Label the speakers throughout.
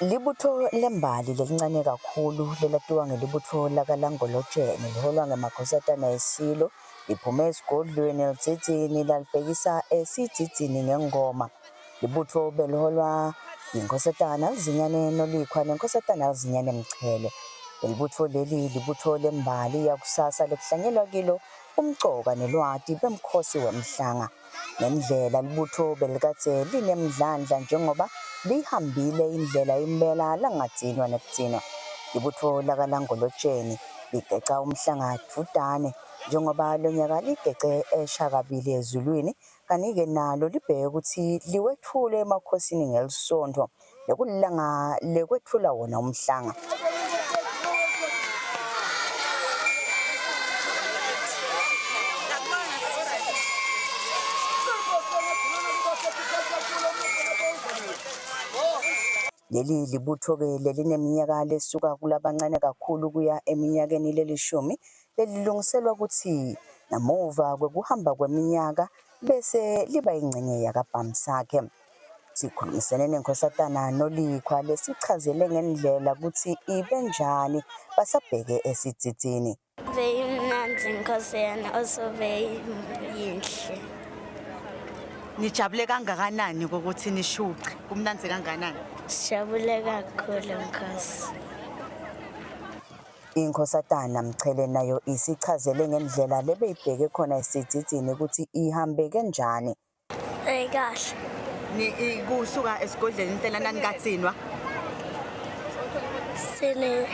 Speaker 1: Libutfo lembali lelincane kakhulu lelatiwa ngelibutfo lakaLangolotjene liholwa ngemakhosatana eSilo liphume esigodlweni eLudzidzini lalibhekisa eSidzidzini ngengoma. Libutfo beliholwa yinkhosatana Lizinyane Nolikhwa nenkhosatana Lizinyane Mchele. Lelibutfo leli libutfo lembali yakusasa lekuhlanyelwa kilo umcoka nelwati bemkhosi wemhlanga. Ngendlela libutfo belikadze linemdlandla njengoba lihambile indlela impela langadzinwa nekudzinwa. Libutfo lakaLangolotjeni ligeca umhlanga dvutane njengoba lonyaka ligece esha kabili ezulwini kanti-ke nalo libheke kutsi liwetfule emakhosini ngelisontfo Bekulilanga lekwetfula wona umhlanga. Leli libutfo-ke lelineminyaka lesuka kulabancane kakhulu kuya eminyakeni lelishumi lelilungiselwa kutsi namuva kwekuhamba kweminyaka bese liba yincenye yakaBhamsakhe. Sikhulumisene neNkhosatana Nolikhwa lesichazele ngendlela kutsi ibe njani basabheke esidzidzini.
Speaker 2: Beyimnandzi inkosi yana also beyinhle.
Speaker 3: Nijabule kangakanani ukuthi nishuce? Kumnandzi kangakanani?
Speaker 2: Sijabule kakhulu nkosi.
Speaker 1: Inkhosatana Mchele nayo isichazele ngendlela lebeyibheke khona esidzidzini ukuthi ihambe kanjani.
Speaker 2: Eh kahle.
Speaker 3: Ni i- kusuka esigodleni intela nanikatsinwa.
Speaker 2: Sine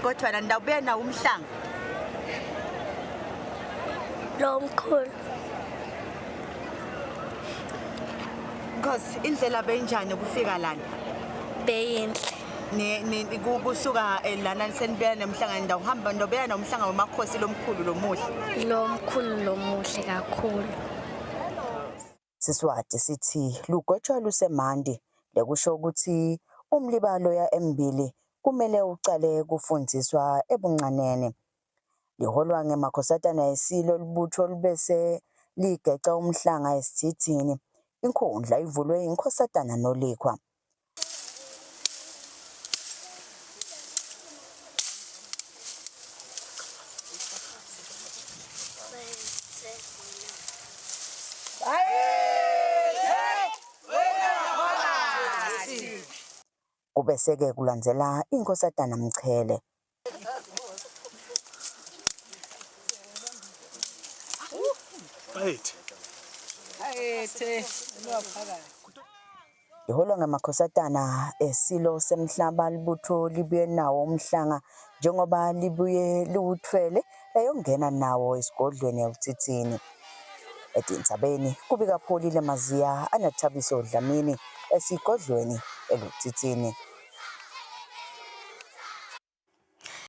Speaker 3: Kodwa nandawubuya nawo umhlanga.
Speaker 2: lo mkhulu.
Speaker 3: Nkosi indlela benjani ukufika lana?
Speaker 2: Beyinhle.
Speaker 3: Ni ni kusuka eh, lana senibuya nemhlanga ndawuhamba ndobuya nomhlanga wemakhosi lomkhulu lomuhle.
Speaker 2: Lo mkhulu lomuhle kakhulu.
Speaker 1: Siswati sithi lugwetshwa lusemanti lekusho ukuthi umliba loya embili kumele ucale kufundziswa ebuncaneni. Liholwa ngemakhosatana esilo libutfo libese ligeca umhlanga esidzidzini. Inkhundla ivulwe yinkhosatana Nolikhwa. Kubese-ke kulandzela iNkhosatana Mchele. Liholwa ngamakhosatana eSilo Semhlaba libutho libuye nawo umhlanga njengoba libuye liwuthwele layongena nawo esigodlweni eLudzidzini. Etindzabeni kubika Pholile Maziya anaThabiso Dlamini esigodlweni eLudzidzini.